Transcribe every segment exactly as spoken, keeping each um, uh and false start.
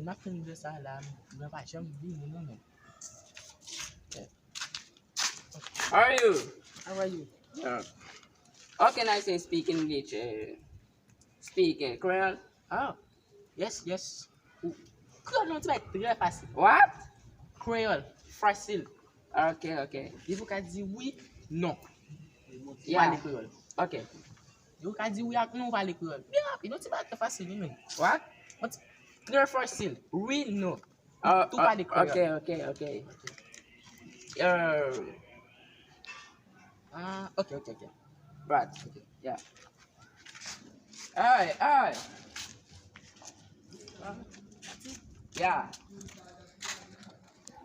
M ap tann de sa la, mwen pa janm vini non, men. How are you? How are you? Yeah. How can I say speak English? Eh, speak, eh, Creole? Oh, yes, yes. Ou, kreyòl non, ti bagay trè fasil. What? Kreyòl, fasil. Ok, ok. Depi ou ka di wi, non. Ou pale kreyòl. Ok. Depi ou ka di wi ak non, ou pale kreyòl. Byen rapid, yon ti bagay trè fasil, wi, men. What? Yon ti, trè fasil. Wi, non. Ah, tou pale kreyòl. Ok, ok, ok. Euh, ah, ok, ok, ok. Brad. Ok. Yeah. Alright, alright. Yeah.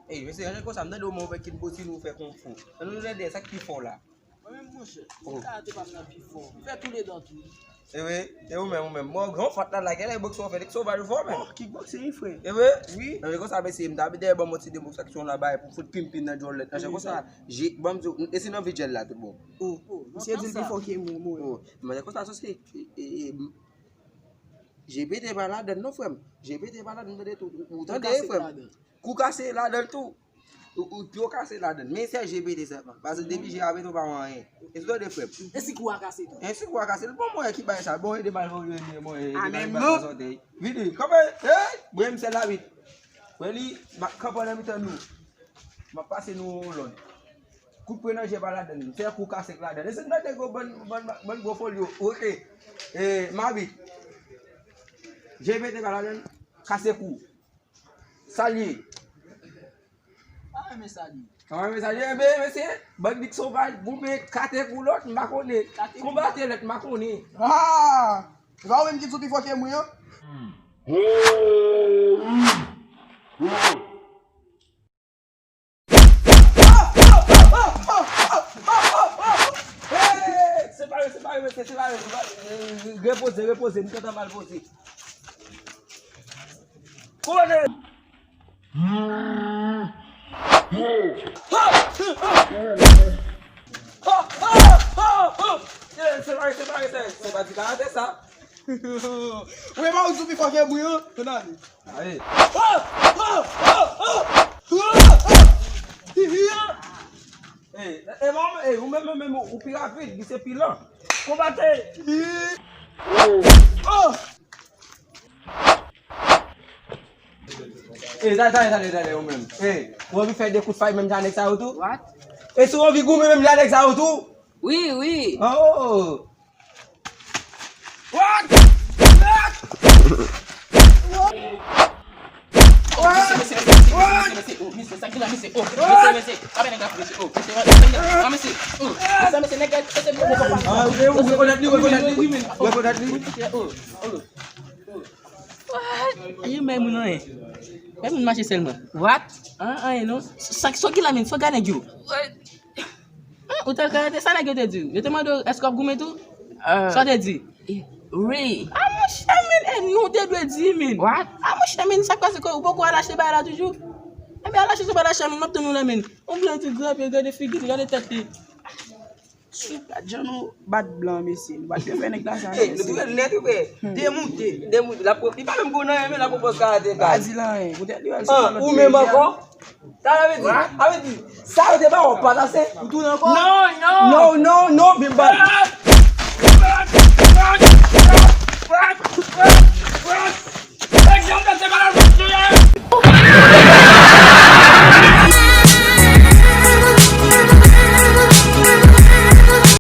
Ey, mesye, rann konsa, m tande w move kickboxing ou fè kung fu. Ann nou tande sa k pi fò la. Mwen menm, monchè, se karate pa m nan pi fò. M fè tou le dan tou. E vre, e ou menm, ou menm. Mwen, gran fòt la, la, gen lè boks ou fè, li sovaj ou fò, menm. Oh, kickboxing, wi, frè. E vre? Wi. Nan, men konsa, mesye, m ta vin dèyè ban m yon ti demonstrasyon la, bay, pou fout pinpin nan djòlèt. Nan, se konsa, je, ban m di w, e se nan vijèl la, tout bon. Oh, oh, misye di l pi fò ke mwen, mwen. Oh, men konsa, sa se, e, e, e, G P T pa ladann non, frè m. G P T pa ladann, tande tou. Ou, ou tande, frè m. Kou kase ladann tou. Ou, ou, pye w kase ladann. Men se G P T sèlman. Paske depi G P T ou pa wè anyen. E sou tande, frè m. E si kou a kase tou? E si kou a kase, bon, mwen ki bay sa. Bon, ede mal, bon, ede, bon, ede mal, mal sòti. Vini, kanpe, hey, mwen, m sèl la, wi. Mwen, li, m ap kanpe nan mitan nou. M ap pase nou yon lòd. Kout pwen nan je pa ladann. Se kou kase k ladann. E se nan de gwo bann, bann, bann gwo folyo. Ok. E, m abit. G P T pa ladann. Kase kou. Salye. Pa renmen salye. Pa renmen salye. Enben, mesye, bann lik sovaj, goumen, kate kou lòt, m pa konnen. Kate kou. Konbate lòt, m pa konnen. Ah! E pa ou menm ki di w pi fò ke mwen an? Hey, separe, separe, mesye, separe, separe. Repoze, repoze, m kontan mal poze. Konnen! Eh, separe, separe, separe. Se pa ti karate, sa. Ou e pa ou di w pi fò ke mwen an? Ann ale. Aye. Eh, eh, bon, eh, ou menm, menm, menm, ou pi rapid, li se pi lan. Konbate! Eh, tande, tande, tande, tande, ou menm. Eh, ou anvi fè de kout fay menm jan nèg sa yo tou? What? E si ou anvi goumen menm jan nèg sa yo tou? Wi, wi. Oh. What? What? What? What? Mesye, mesye, mesye, mesye, oh, mesye, sa ki la, mesye, oh, mesye, mesye, pa bay nèg la, mesye, oh, mesye, mesye, ah, mesye, oh, mesye, mesye, nèg la, mesye, mesye, ah, mesye, ou rekonèt li, ou rekonèt li, ou rekonèt li. Oh, oh, oh. What? Ayi, bay moun anyen. Bay moun mache sèlman. What? An, anyen non. Sa, sa ki la, men, sa gade nèg yo. What? An, ou te karate, sa nèg yo te di w? Yo te mande w, èske w ap goumen tou? Ah. Sa w te di? Wi. A monchè, men, e nou te dwe di, men. What? A monchè, men, sa k pase, ou poko al achte bagay la toujou? Enben, al achte sou bagay la, men, m ap tann ou la, men. Yon blan tou gran, gade figi li, gade tèt li. Sou gad jan nou bat blan, mesye. Nou bat byen fè nèg la sa, mesye. Ey, nou tou nèt, wi, frè. Demoute. Demoute. L ap, li pa menm gwo nan men, l ap pran pòz karate, pa di l anyen. Poutèt li wè l sou pon lòt. Ou menm ankò? Sa vle di, a vle di, sa yo te ba w pa pase? Ou tounen ankò? Non, non. Non, non, non, vin bat.